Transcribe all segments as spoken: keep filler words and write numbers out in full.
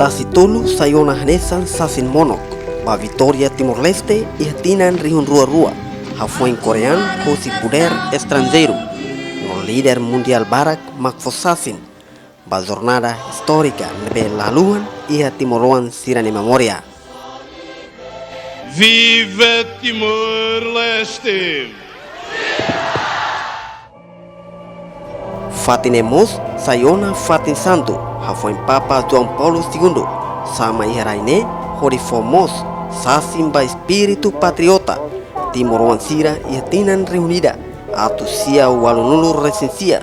Tasi Tolu sai ona hanesan sasin monok ba vitória Timor-Leste iha tinan rihun rua rua, hafoin korean husi podér estranjeiru, no líder mundiál barak mak fó sasin ba jornada istórika ne'ebé la haluha iha timoroan sira-nia memória. Viva Timor-Leste! Fatin ne'e mós sai ona fatin santu, hafoin Papa João Paulo Segundo sama iha rai ne'e hodi fó mós sasin ba espíritu patriota timoroan sira iha tinan rihun ida atus sia ualunulu resin sia,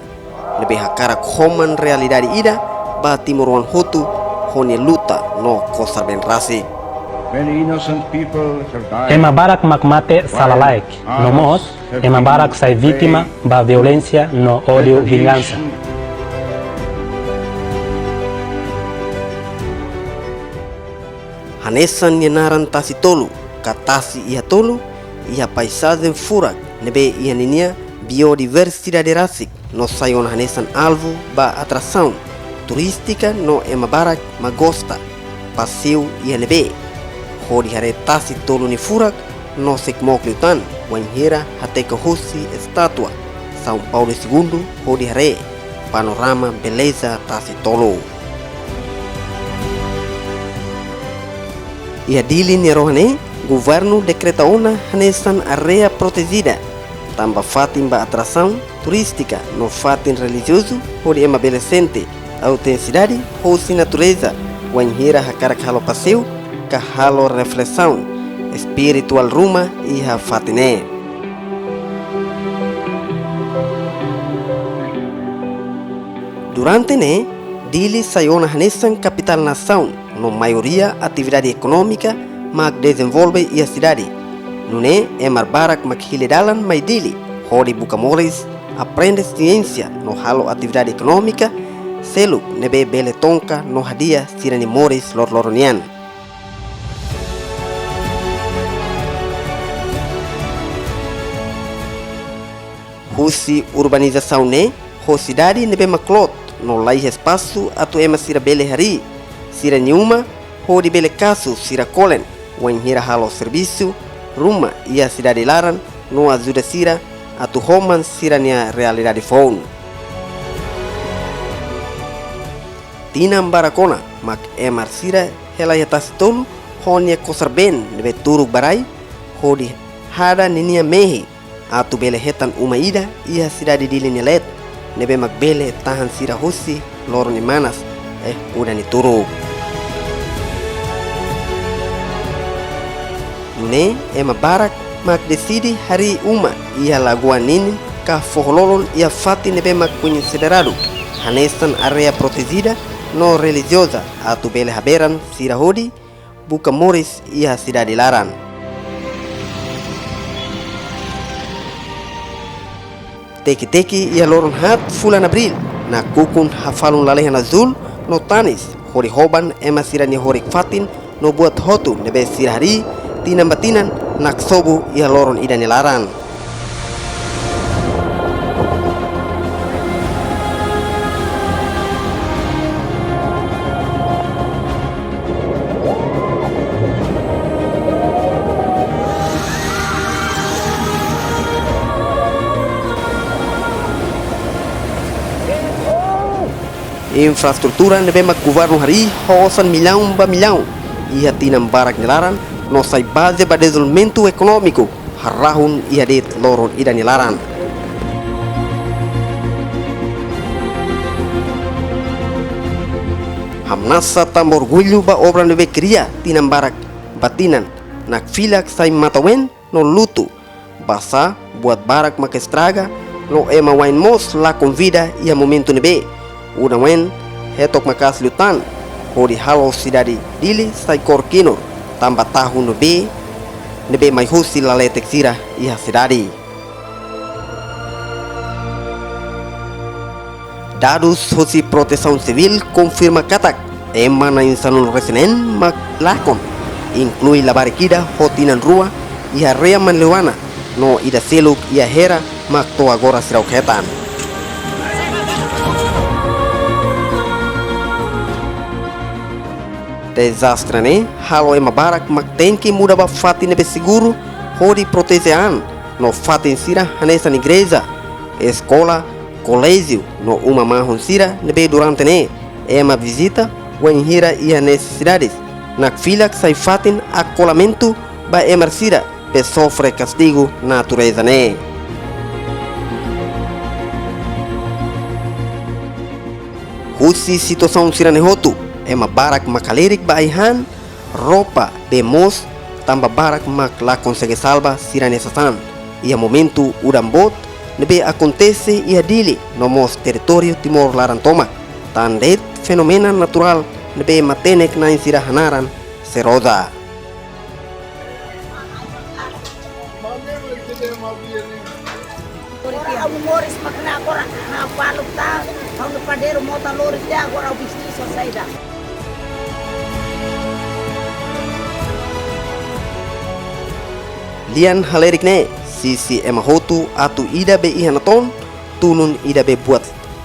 ne'ebé hakarak homan realidade ida ba timoroan hotu ho nia luta no kosar-been rasik. Many innocent people have died. Ema barak mak mate sala-laek, no mós ema barak sai vítima ba violénsia no ódiu vingansa. Hanesan nia naran Tasi Tolu, ka tasi iha tolu, iha paisajen furak ne'ebé iha ninia biodiversidade rasik, no sai ona hanesan alvu ba atrasaun turístika no ema barak mak gosta paseiu iha ne'ebé, hodi haree tasi tolu nia furak no sekmok liután, wainhira hateke husi estátua São Paulo Segundo hodi haree panorama beleza Tasi Tolu. Iha Dili nia rohan ne'e, governu dekreta ona hanesan área protejida, tanba fatin ba atrasaun turístika no fatin relijiozu, hodi ema bele sente autentisidade husi natureza, wainhira hakarak halo paseiu ka halo reflesaun espirituál ruma iha fatin ne'e. Durante ne'e, Dili sai ona hanesan kapitál nasaun, no maioria atividade ekonómika mak dezenvolve iha sidade. Nune'e ema barak mak hili dalan mai Dili hodi buka moris, aprende siénsia no halo atividade ekonómika seluk ne'ebé bele tonka no hadi'a sira-nia moris loroloron nian. Husi urbanizasaun ne'e ho sidade ne'ebé mak kloot no laiha espasu atu ema sira bele harii sira-nia uma hodi bele kasu sira kolen wainhira halo servisu ruma iha sidade laran no ajuda sira atu homan sira-nia realidade foun. Tinan barak ona mak ema sira hela iha Tasi Tolu ho nia kosar-been ne'ebé turuk ba rai hodi hada ninia mehi atu bele hetan uma ida iha sidade Dili nia leet, ne'ebé mak bele tahan sira husi loron nia manas, eh, udan nia turuk. Nune'e ema barak mak deside harii uma iha lagoa ninin ka foho-lolon iha fatin ne'ebé mak konsideradu hanesan área protejida no relijioza atu bele haberan sira hodi buka moris iha sidade laran. Teki-teki iha loron haat fulan Abríl, nakukun hafalun lalehan azúl no tanis, hodi hoban ema sira-nia horik-fatin no buat hotu ne'ebé sira harii tinan ba tinan naksobu iha loron ida nia laran. Infraestrutura ne'ebé mak governu harii ho osan millaun ba millaun iha tinan barak nia laran no sai baze ba dezenvolvimentu ekonómiku harahun iha de'it loron ida nia laran. Hamnasa tanba orgullu ba obra ne'ebé kria tinan barak ba tinan, nakfilak sai matan-ween no lutu, basá buat barak mak estraga, no ema wa'in mós lakon vida iha momentu ne'ebé udan-ween hetok maka'as liután, hodi halo sidade Dili sai kór kinur, tanba tahu no bee ne'ebé mai husi laletek sira iha sidade. Dadus husi Protesaun Sivíl konfirma katak ema na'in sanulu-resin-neen mak lakon, inklui labarik ida ho tinan rua iha área Manleuana, no ida seluk iha Hera mak to'o agora seidauk hetan. Dezastre ne'e halo ema barak mak tenke muda ba fatin ne'ebé seguru hodi proteje an no fatin sira hanesan igreja, eskola, koléjiu no uma mahon sira ne'ebé durante ne'e ema vizita wainhira iha nesesidades, nakfilak sai fatin akolamentu ba ema sira be sofre kastigu natureza ne'e. Husi situasaun sira-ne'e hotu, ema barak mak halerik ba ai-han, roupa, bee moos, tanba barak mak la konsege salva sira-nia sasán iha momentu udan boot ne'ebé akontese iha Dili no mós territóriu Timor laran tomak, tan de'it fenómenu naturál ne'ebé matenek-na'in sira hanaran seroza. Agora ha'u moris mak ne'e, agora ha'u balu ta, ha'u-nia padeiru mota lori tiha, agora ha'u bisnis só saida. Lian halerik ne'e sisi ema hotu atu ida be iha natoon, tulun ida be buat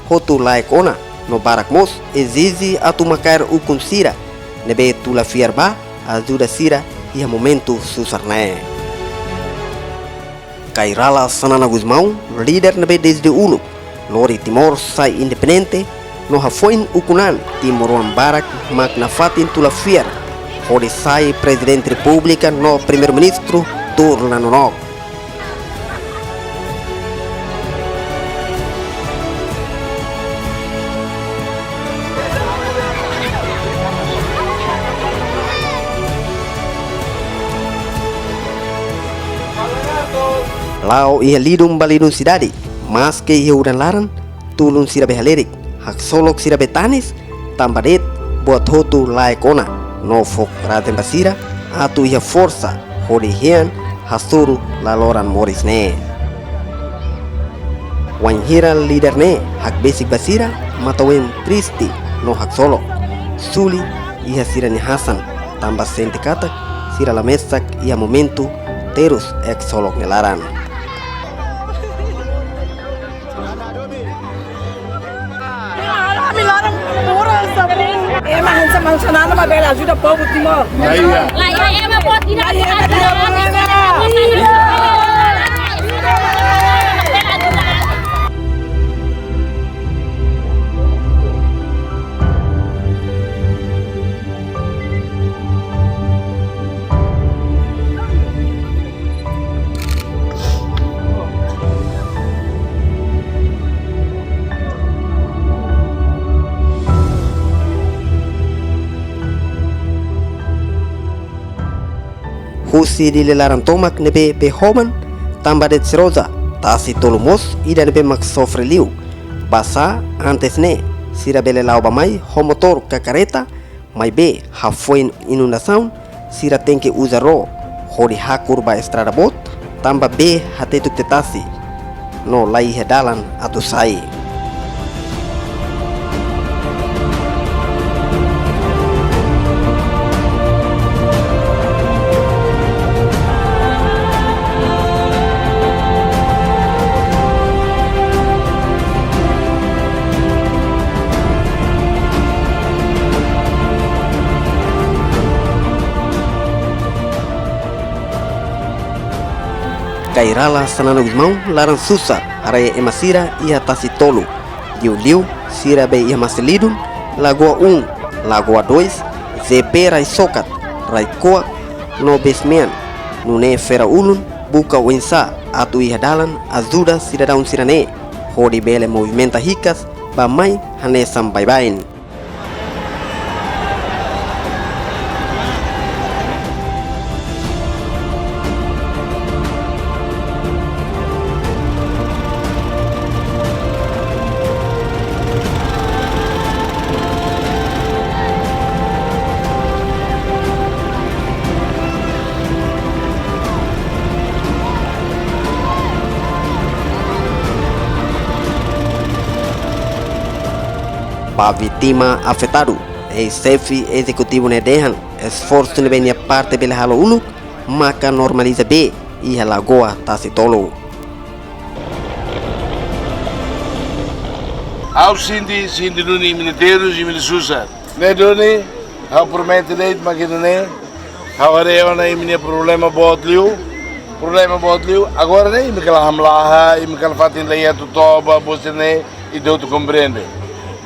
hotu laek ona, no barak mós ezije atu makaer ukun sira ne'ebé tula fiar ba ajuda sira iha momentu susar ne'e. Kay Rala Xanana Gusmão, líder ne'ebé dezde uluk lori Timor sai independente no hafoin ukun an, timoroan barak mak nafatin tula fiar hodi sai Prezidente Repúblika no Primeiru-Ministru tuur la nonook. La'o iha lidun ba lidun sidade, maske iha udan laran, tulun sira be halerik, haksolok sira be tanis, tanba de'it buat hotu laek ona, no fó korajen ba sira atu iha forsa hodi hein hasoru laloran moris ne'e. Wainhira líder ne'e hakbesik ba sira, matan-ween triste no haksolok, suli iha sira-nia hasan, tanba sente katak sira la mesak iha momentu terus eksolok nia laran. Ema hanesan maun Xanana mak bele ajuda povu Timor. Lae, ema pode tirar. Husi Dili laran tomak ne'ebé be homan tanba de'it seroza, Tasi Tolu mós ida ne'ebé mak sofre liu. Basá antes ne'e, sira bele la'o bá-mai ho motór ka karreta, maibé hafoin inundasaun, sira tenke uza ró hodi hakur ba estrada boot, tanba bee hatetuk tiha tasi, no la iha dalan atu sai. Kay Rala Xanana Gusmão laran susar, haree ema sira iha Tasi Tolu. Liuliu sira be iha Masilidun, Lagoa Um, Lagoa Dois, Z P Rai Sokat, Rai Koak, no Besmean. Nune'e fera ulun buka oinsá atu iha dalan ajuda sidadaun sira-ne'e, hodi bele movimenta hikas bá-mai hanesan baibain. Ba vítima afetadu, eis-xefe ezekutivu ne'e dehan esforsu ne'ebé nia parte bele halo uluk maka normaliza bee iha Lagoa Tasi Tolu. Ha'u sente, sente duni imi-nia terus, imi-nia susar. Ne'e duni, Ha'u promete de'it mak ida-ne'e, ha'u haree ona imi-nia problema boot liu, problema boot liu. Agora ne'e imi kala hamlaha, imi kala fatin la iha atu toba, buat sira-ne'e ita hotu komprende.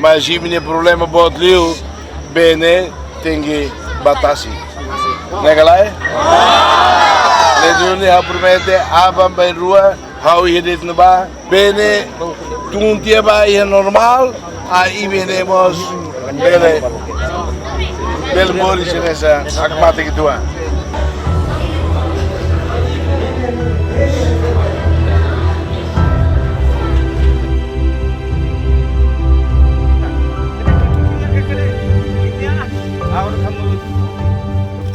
Mas imi-nia problema boot liu, bee ne'e tenke ba tasi. Ne'e ka lae? Ne'e duni ha'u promete, aban-bainrua, ha'u iha de'it ne'ebá, bee ne'e tun tiha ba iha normál, ah, imi-ne'e mós bele, bele moris hanesan hakmatek uitoan.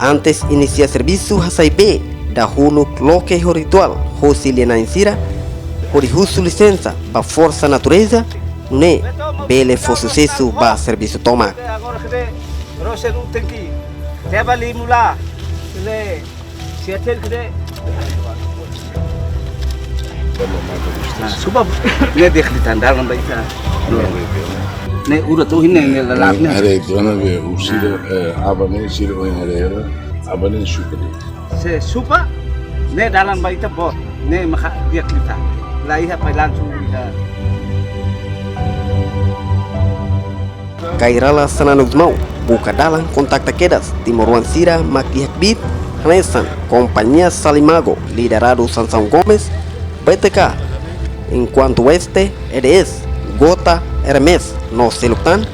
Antes inisia servisu hasai bee, dahuluk loke ho rituál hosi lia-na'in sira, hodi husu lisensa ba forsa natureza, nune'e bele fó susesu ba servisu tomak. Supa, ne'e di'ak liután dalan ba ita. Ne'e ura to'o iha ne'e, ne'e lala'ok ne'e. Haree tiha ona be, husi, eh, aban ne'e sira ohin haree, aban ne'e supa de'it. Se supa, ne'e dalan ba ita boot, ne'e maka di'ak liután. La iha pai langsung iha. Kay Rala Xanana Gusmão buka dalan kontakta kedas timoroan sira mak iha kbiit, hanesan kompañia Salimago, lideradu Sansão Gomes, B T K, Enkuantu Oeste, E D S, Gota, Hermes, no seluk tan,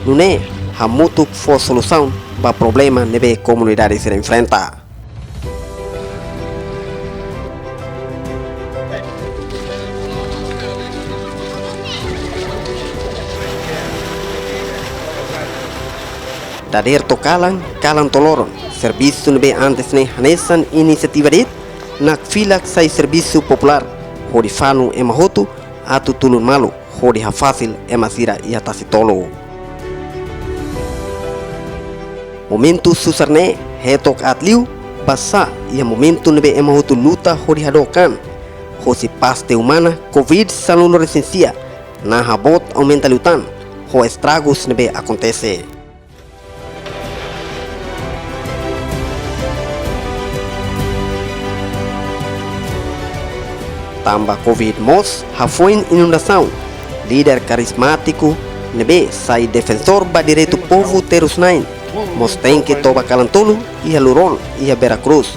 nune'e hamutuk fó solusaun ba problema ne'ebé komunidade sira enfrenta. Dadeer to'o kalan, kalan to'o loron, servisu ne'ebé antes ne'e hanesan inisiativa de'it, nakfilak sai servisu populár, hodi fanu ema hotu atu tulun malu hodi hafasil ema sira iha Tasitolu. Momentu susar ne'e hetok aat liu, basá iha momentu ne'ebé ema hotu luta hodi hadook an hosi peste umana Covid sanulu-resin-sia, naha boot aumenta liután ho estragus ne'ebé akontese. Tanba Covid mós hafoin inundasaun, líder karizmátiku ne'ebé sai defensór ba direitu povu terus-na'in mós tenke toba kalan tolu iha Luron, iha Vera Cruz,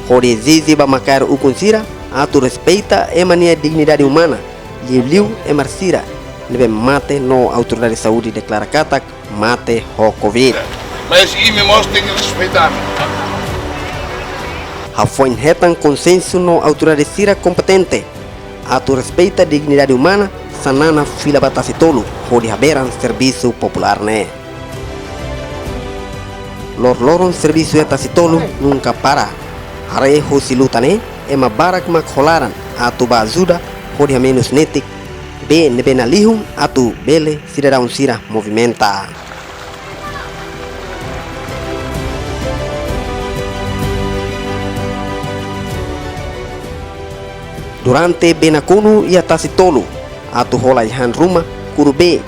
hodi ezije ba mak kaer ukun sira atu respeita ema nia dignidade umana, liuliu ema sira ne'ebé mate no autoridade saúde deklara katak mate ho Covid. Mas imi mós tenke respeita. Hafoin hetan konsensu no autoridade sira kompetente atu respeita dignidade umana, Xanana fila ba Tasitolu hodi haberan servisu populár ne'e. Loroloron servisu iha Tasitolu nunka para. Haree husi luta ne'e, ema barak mak ho laran atu bá ajuda hodi hamenus netik bee ne'ebé nalihun atu bele sidadaun sira movimenta. Durante bee nakonu iha Tasitolu, atu hola ai-han ruma kuru bee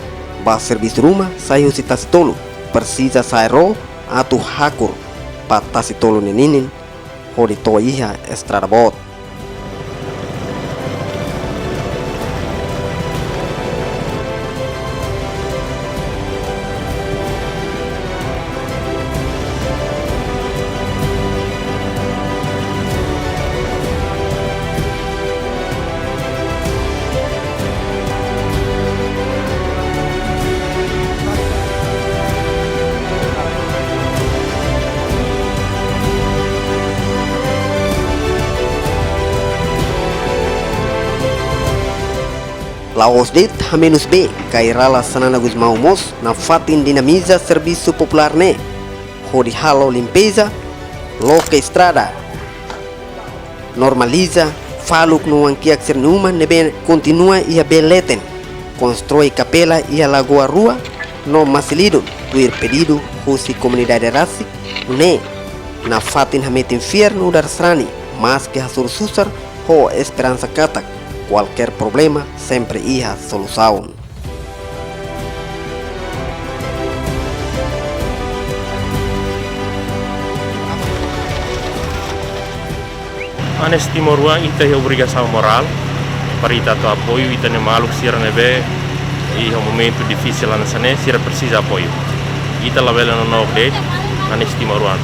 ba servisu ruma sai husi Tasitolu, presiza sa'e ró atu hakur ba Tasitolu nia ninin hodi to'o iha estrada boot. La'ós de'it hamenus bee, Kay Rala Xanana Gusmão mós nafatin dinamiza servisu populár ne'e, hodi halo limpeza, loke estrada, normaliza faluk no oan-kiak sira-nia uma ne'ebé kontinua iha bee leten, konstrui kapela iha lagoa rua no Masilidun, tuir pedidu husi komunidade rasik, nune'e nafatin hametin fiar nu'udar sarani, maski hasoru susar ho esperansa katak kualkér problema sempre iha solusaun. Hanesan timoroan ita iha obrigasaun morál para ita atu apoiu ita-nia maluk sira ne'ebé iha momentu difisil hanesan ne'e, sira presiza apoiu. Ita labele nonook de'it, hanesan timoroan.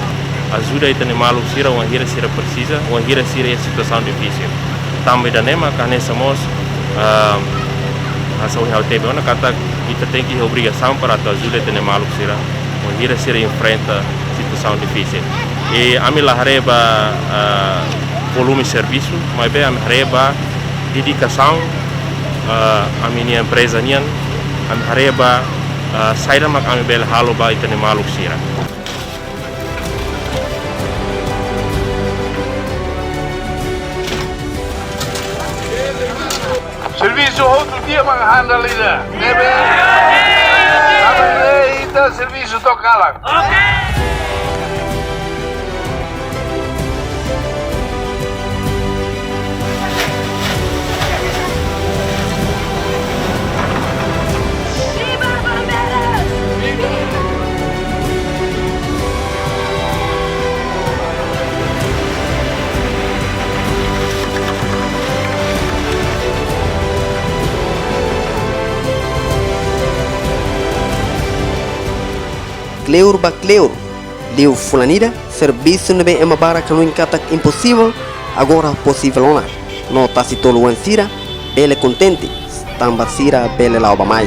Ajuda ita-nia maluk sira wainhira sira presiza, wainhira sira iha situasaun difisil. Tanba ida-ne'e mak hanesan mós, ah, hanesan ohin ha'u hatete ona katak ita tenke iha obrigasaun para atu ajuda ita-nia maluk sira wainhira sira enfrenta situasaun difisil. I ami la haree ba, ah, volume servisu, maibé ami haree ba dedikasaun, ah, ami-nia empreza nian, ami haree ba, ah, saida mak ami bele halo ba ita-nia maluk sira. Servisu hotu di'ak mak handal ida. Ne'ebé? Tanba ne'e ita servisu to'o kalan. Viva Palmeiras! Kleur ba kleur, liu fulan ida, servisu ne'ebé ema barak hanoin katak imposivel, agora posivel ona. No Tasi Tolu oan sira bele kontente, tanba sira bele la'o bá-mai.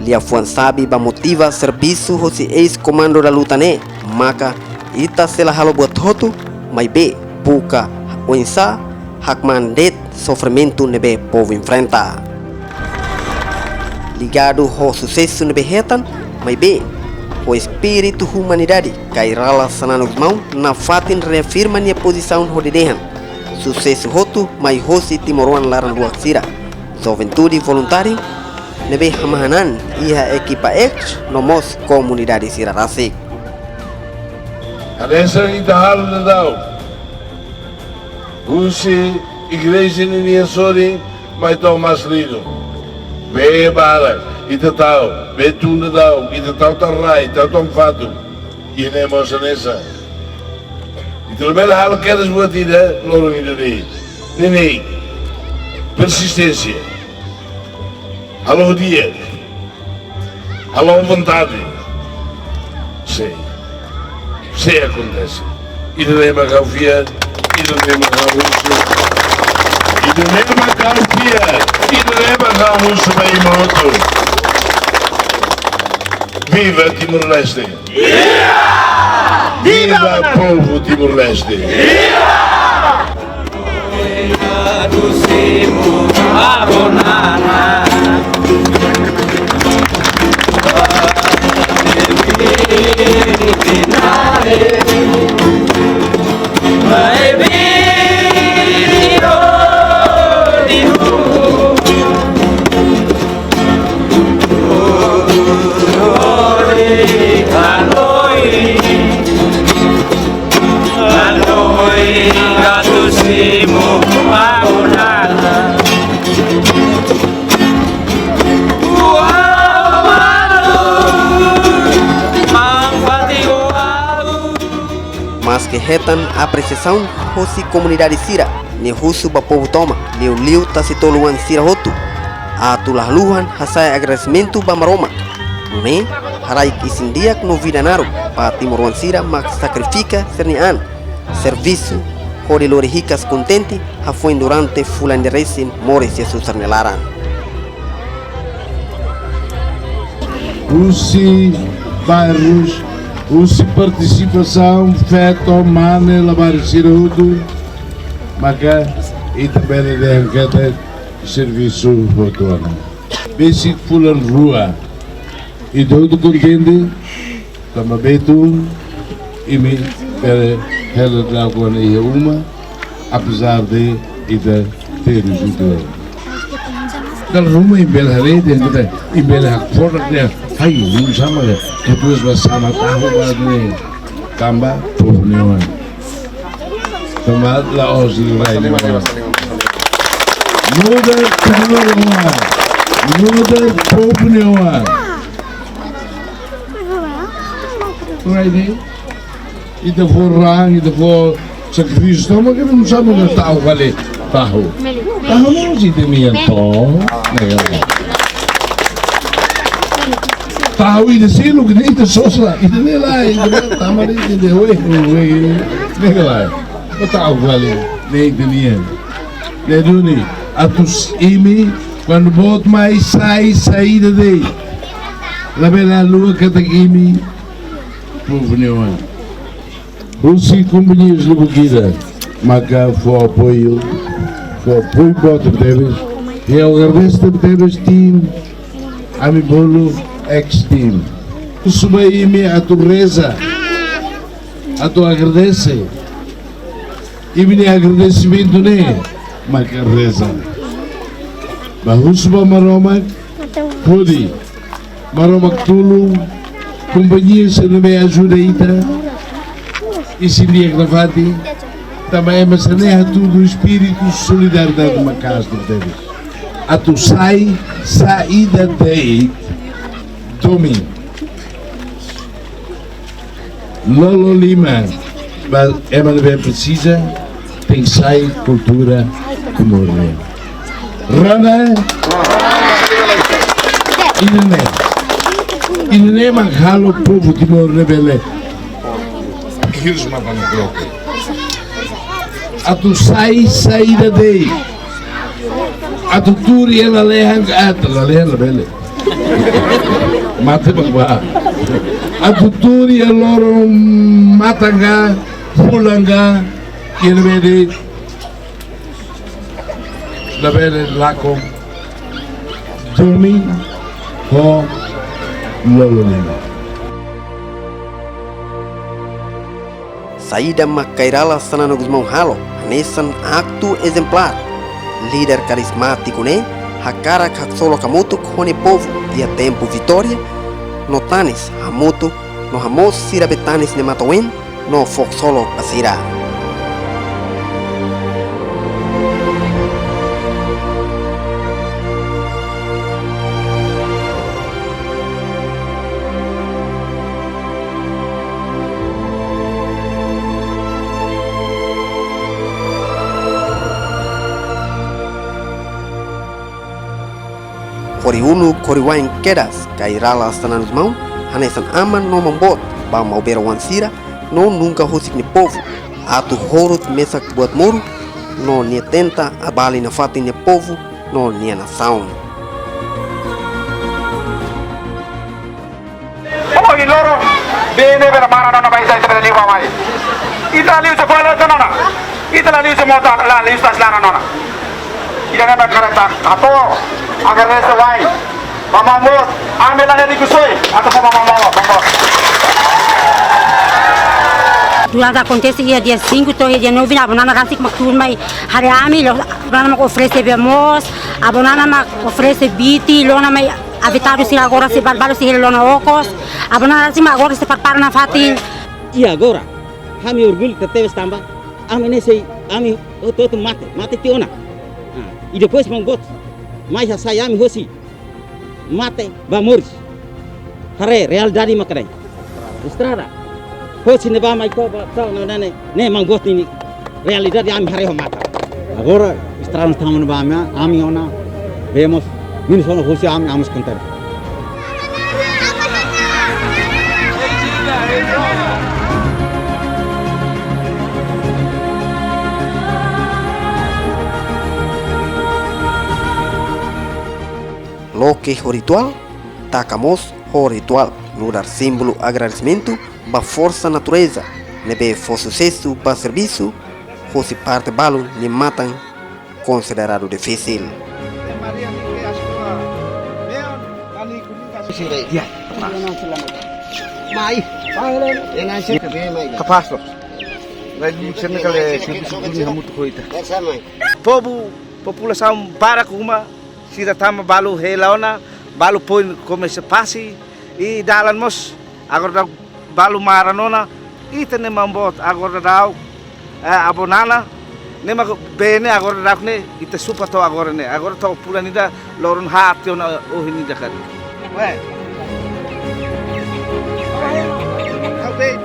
Liafuan sabi ba motiva servisu hosi eis-komandu da luta ne'e, maka ita sei la halo buat hotu, maibé buka oinsá hakmaan de'it sofrimentu ne'ebé povu enfrenta. Ligadu ho susesu ne'ebé hetan, maibé ho espíritu umanidade, Kay Rala Xanana Gusmão nafatin reafirma nia pozisaun hodi dehan susesu hotu mai hosi timoroan laran-luak sira, juventude voluntáriu ne'ebé hamahan an iha ekipa X no mós komunidade sira rasik. Hanesan ita halo daudaun husi igreja ninia sorin mai to'o mais liu. Bee barak ita tau, bee tun daudaun ita tau tan rai, tau tan fatuk. Ida-ne'e mós hanesan. Ita labele halo kedas buat ida loron ida de'it. Ne'e persisténsia. Halo di'ak. Halo vontade. Sei. Sei akontese. Ida-ne'e mak ha'u fiar, ida-ne'e mak ha'u husu. Ida-ne'e mak ha'u fiar, ida-ne'e mak ha'u husu ba ema hotu. Viva Timor-Leste! Viva! Viva povu Timor-Leste! Viva! Maske hetan apresiasaun hosi komunidade sira, nia husu ba povu tomak, liuliu Tasi-Tolu-oan sira hotu, atu la haluha hasa'e agradesimentu ba Maromak. Nune'e, haraik isin-di'ak no vida naruk ba timoroan sira mak sakrifika sira-nia an, servisu, hodi lori hikas kontente, hafoin durante fulan ida resin moris Jesus sira-nia laran. Husi bairrus, husi partisipasaun feto, mane, labarik sira hotu, maka ita bele dehan katak servisu hotu ona. Besik fulan rua, ita hotu kontente, tanba Betul, imi bele hela dalan iha uma, apezar de ita terus itu. Dala ruma imi bele haree dehan katak, imi bele hakfodak dehan, ai, nusá mak dehan, depois ba sama tahu ba ne'e, tanba povu nia oan. Tanba la'ós rai nia oan. Nu'udar povu nia oan. Nu'udar povu nia oan. Rai ne'e, ita fó raan, ita fó sakrifísiu, tanba ita nusá mak dehan tahu fali, tahu. Tahu ne'e mós ita-nian to. Ne'e ka lae? Tahu ita seluk, ita sosa, ita ne'e lae, ita tama de'it, ita weh, weh, ne'e ka lae? Tahu fali, ne'e ita-nian. Ne'e duni, atu imi, kuandu boot mai sai, saida de'it. Labele haluha katak imi povu nia oan. Husi kompañeiru lubuk ida maka fó apoiu, fó apoiu boot tebes. I ha'u agradese tebes tim, ami bolu ex tim. Husu ba imi atu reza, atu agradese. Imi-nia agradesimentu ne'e maka reza. Ba husu ba Maromak, hodi Maromak tulun, kompañia sira ne'ebé ajuda ita, isin-di'ak nafatin, tanba ema sira-ne'e hatudu espíritu solidariedade maka'as tebes. Atu sai saida de'it domin. Lolo liman ba ema ne'ebé presiza, tenke sai kultura Timor nian. Rona, ida-ne'e. Ida-ne'e mak halo povu Timor ne'e bele hirus matan bloke. Atu sai saida de'it. Atu tuur iha lalehan ka, ah, lalehan labele. Mate bang ba. Atu tuur iha loron matan ka, fulan ka, iha ne'ebé de'it. Labele lakon domin ho lolo liman. Saida mak Kay Rala Xanana Gusmão halo, hanesan aktu ezemplár. Líder karizmátiku ne'e hakarak haksolok hamutuk ho nia povu iha tempu vitória, no tanis hamutuk, no hamoos sira be tanis ne'e matan-ween, no fó ksolok ba sira. Horiuluk horiwain kedas, Kay Rala Xanana Gusmão hanesan aman no maun-boot ba maubere-oan sira, no nunka husik nia povu atu horut mesak buat moruk, no nia tenta atu bali nafatin nia povu no nia nasaun. Bee ne'ebé maran ona ba ita, ita bele liu ba mai. Ita liu se bola ona. Ita la liu se mota, la liu se laran ona. Ida-ne'e mak hakarak ita hato'o, agradese wa'in ba Maun Boot, ami la hedi kusoi, atu ba Maun Boot, Maun Boot. Durante akontese iha dia cinco to'o iha dia nove ne'e, Avó Nana rasik mak tuur mai haree ami, loos Avó Nana mak oferese bee moos, Avó Nana mak oferese biti, lona mai afetadu sira agora sei balbalu sei hela lona okos, Avó Nana rasik mak agora sei prepara nafatin. I agora, ami orgullu tebes tanba ami ne'e sei, ami hotu-hotu mate, mate tiha ona. Ah, i depois Maun Boot mai hasai ami hosi mate ba moris. Haree realidade mak ne'e. Estrada. Hosi ne'ebá mai to'o ba, to'o ne'e, ne'e, ne'e Maun Boot ninia realidade ami haree ho matan. Agora estrada tama ona ba ami, ami ona, bee moos, menus ona hosi ami, ami mós kontente. Loke ho rituál, taka mós ho rituál, nu'udar símbolu agradesimentu ba forsa natureza ne'ebé fó susesu ba servisu hosi parte balu nia matan konsideradu difisil. Kapás loos. Povu, populasaun barak uma sira tama balu hela ona, balu foin komesa fase, i dalan mós agora daudaun balu maran ona, ita ne'e Maun Boot agora daudaun, eh, Avó Nana, ne'e mak bee ne'e agora daudaun ne'e, ita supa to'o agora ne'e, agora to'o fulan ida loron haat tiha ona ohin ida karik.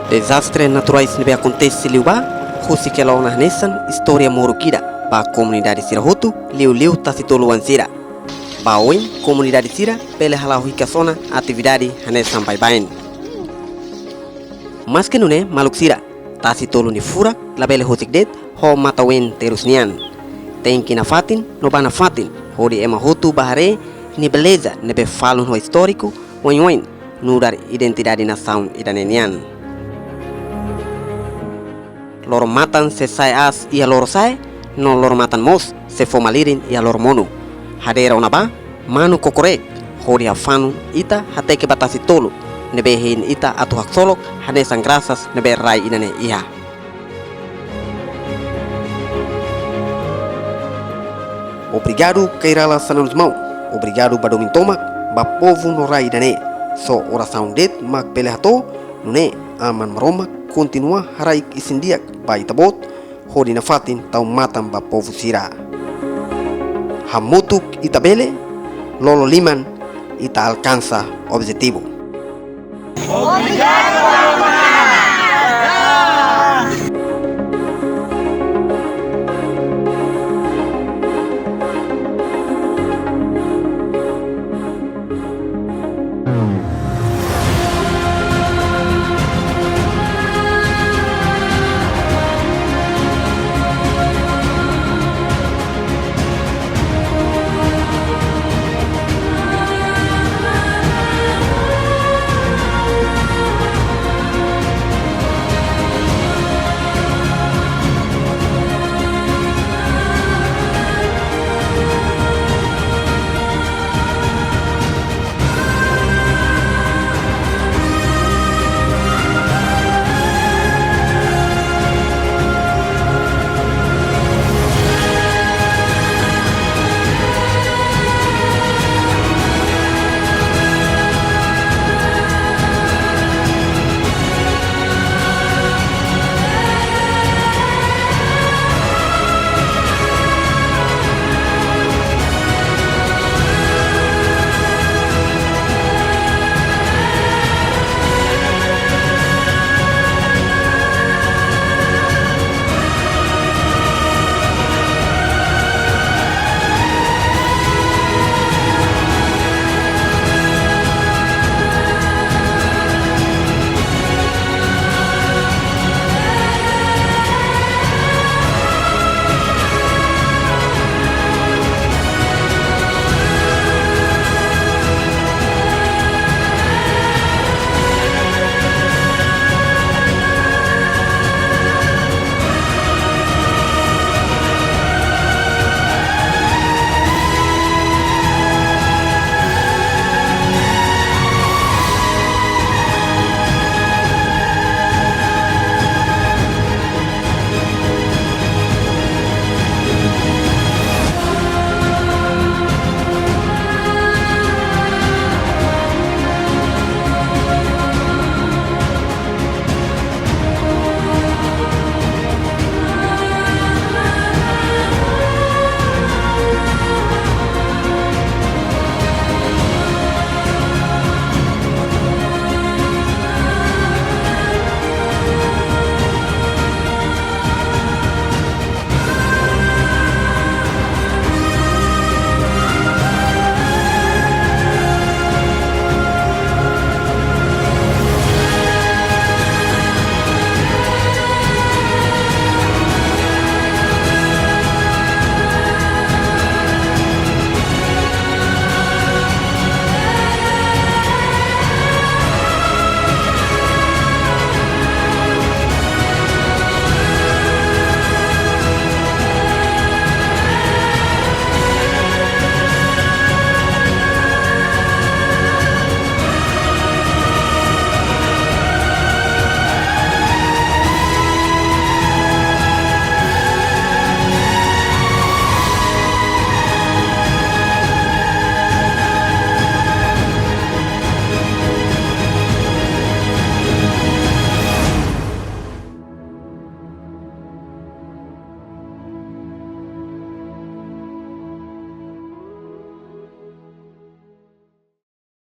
Dezastre naturais ne'ebé akontese liubá, husik hela ona hanesan istória moruk ida ba komunidade sira hotu, liuliu tasi-tolu oan sira. Ba oin, komunidade sira bele hala'o hikas ona atividade hanesan baibain. Maske nune'e maluk sira, tasi-tolu nia furak labele husik de'it ho matan-ween terus nian. Tenke nafatin no bá nafatin, hodi ema hotu bá haree nia beleza ne'ebé falun ho istóriku, oioin, nu'udar identidade nasaun ida-ne'e nian. Loro-matan sei sa'e aas iha lorosa'e, no loro-matan mós sei fó malirin iha loromonu. Hadeer ona ba manu kokoreek, hodi hafanun ita hateke ba tasi-tolu ne'ebé hein ita atu haksolok hanesan grasas ne'ebé rai ida-ne'e iha. Obrigadu Kay Rala Xanana dos Maun, obrigadu ba domin tomak, ba povu no rai ida-ne'e. Só orasaun de'it mak bele hato'o, nune'e Aman Maromak kontinua haraik isin-di'ak ba ita-boot, hodi nafatin tau matan ba povu sira. Hamutuk ita bele, lolo liman ita alkansa objetivu. Obrigadu, Aman.